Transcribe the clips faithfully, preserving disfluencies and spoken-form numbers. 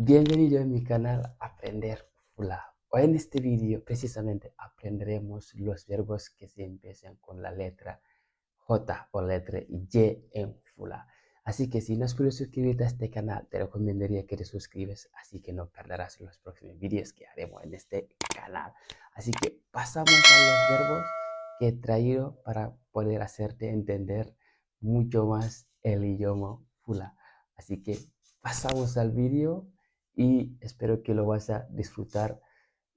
Bienvenido a mi canal Aprender Fula. Hoy en este video precisamente aprenderemos los verbos que se empiezan con la letra J o letra Y en Fula. Así que si no has podido suscribirte a este canal, te recomendaría que te suscribes, así que no perderás los próximos videos que haremos en este canal. Así que pasamos a los verbos que he traído para poder hacerte entender mucho más el idioma Fula. Así que pasamos al video y espero que lo vas a disfrutar.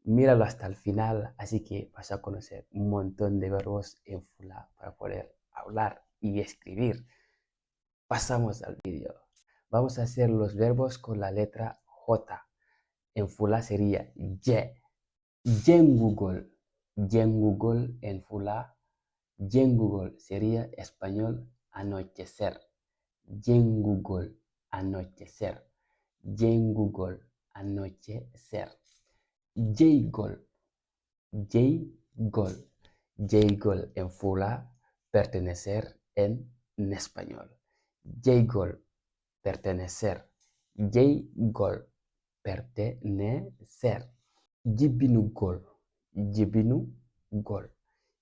Míralo hasta el final, así que vas a conocer un montón de verbos en Fula para poder hablar y escribir. Pasamos al video. Vamos a hacer los verbos con la letra J. En Fula sería J. Jengugol, jengugol en Fula, jengugol sería español anochecer. Jengugol, anochecer. Jengugol, anochecer. Jeygol, jeygol. Jeygol en Fula, pertenecer en, en español. Jeygol, pertenecer. Jeygol, pertenecer. Jibinugol, jibinugol.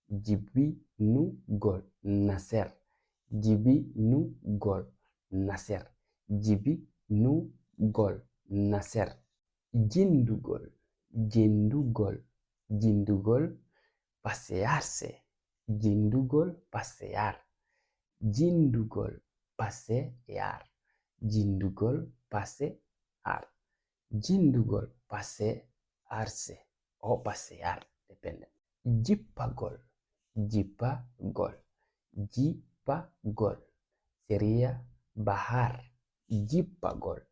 Jibinugol, nacer. Jibinugol, nacer. Jibinugol, nacer. Jindugol, jindugol, jindugol, pasearse. Jindugol, pasear. Jindugol, pasear. Jindugol, pasear. Jindugol, pasearse o pasear, depende. Jippagol, jippagol, jippagol. Sería bajar. Jippagol,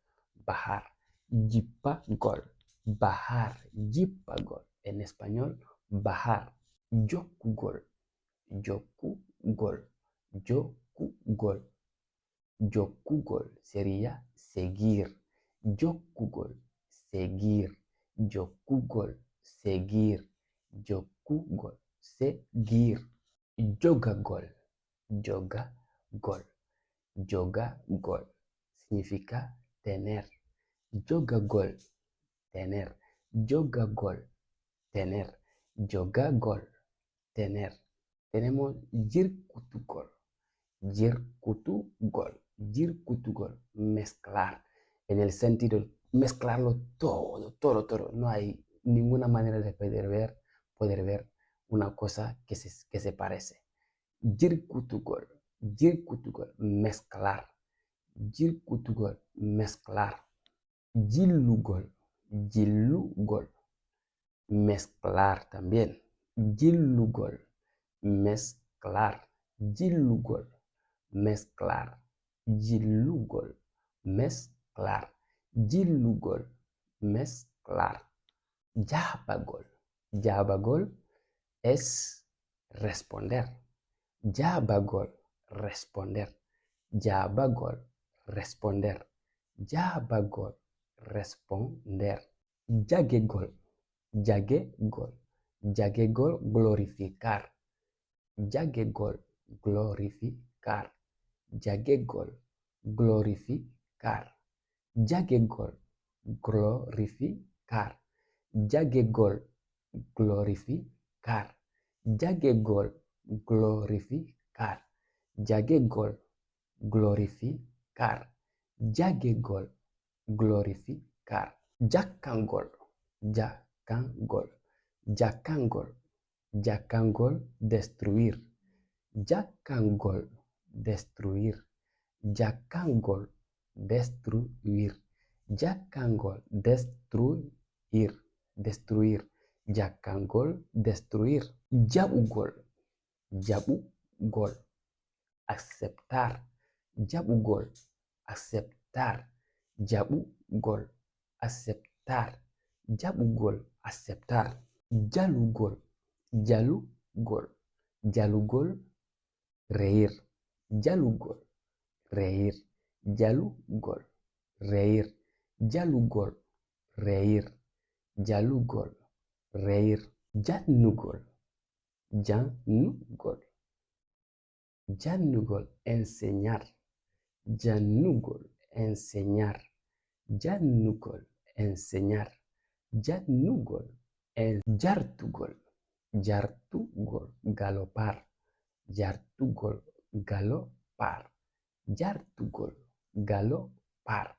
bajar. Jippagol, bajar. Jippagol. En español, bajar. Jokkugol, jokkugol, jokkugol. Jokkugol sería seguir. Jokkugol, seguir. Jokkugol, seguir. Jokkugol, seguir. Jogagol, jogagol, jogagol. Significa tener. Jogagol, tener. Jogagol, tener. Jogagol, tener. Tenemos jirkutugol. Jirkutugol. Jirkutugol. Mezclar. En el sentido de mezclarlo todo, todo, todo. No hay ninguna manera de poder ver, poder ver una cosa que se, que se parece. Jirkutugol. Jirkutugol. Mezclar. Jirkutugol. Mezclar. Jillugol, jillugol. Mezclar también. Jillugol, mezclar. Jillugol, mezclar. Jillugol, mezclar. Jillugol, mezclar. Jaabagol. Jaabagol es responder. Jaabagol, responder. Jaabagol, responder. Jaabagol, responder. Jagegol, jagegol, jagegol, glorificar. Jagegol, glorificar. Jagegol, glorificar. Jagegol, glorificar. Jagegol, glorificar. Jagegol, glorificar. Jagegol, glorificar. Jagegol, glorificar. Jakkangol, jakkangol, jakkangol. Jakkangol, destruir. Jakkangol, destruir. Jakkangol, destruir. Jakkangol, destruir. Destruir. Jakkangol, destruir. Jaɓugol, jaɓugol. Aceptar. Jaɓugol, aceptar. Jaɓugol, aceptar. Jaɓugol, aceptar. Jalugol, jalugol, jalugol. Reír. Jalugol, reír. Jalugol, reír. Jalugol, reír. Jalugol, reír. Jannugol, jannugol. Jannugol, enseñar. Jannugol, enseñar. Jannugol, enseñar. Jannugol, en, jartugol, jartugol, galopar, jartugol, galopar, jartugol, galopar,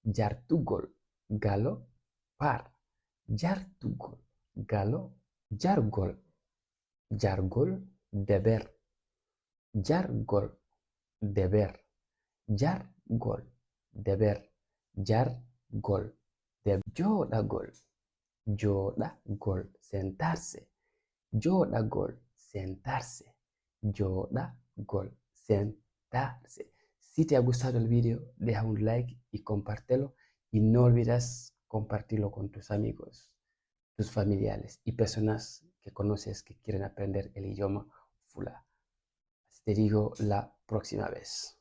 jartugol, galopar, jartugol, galo, jargol, jargol, deber, jargol, deber, jargol, deber, jargol, deber, jooɗagol, jooɗagol, sentarse, jooɗagol, sentarse, jooɗagol, sentarse. Si te ha gustado el video, deja un like y compártelo. Y no olvides compartirlo con tus amigos, tus familiares y personas que conoces que quieren aprender el idioma fula. Así te digo la próxima vez.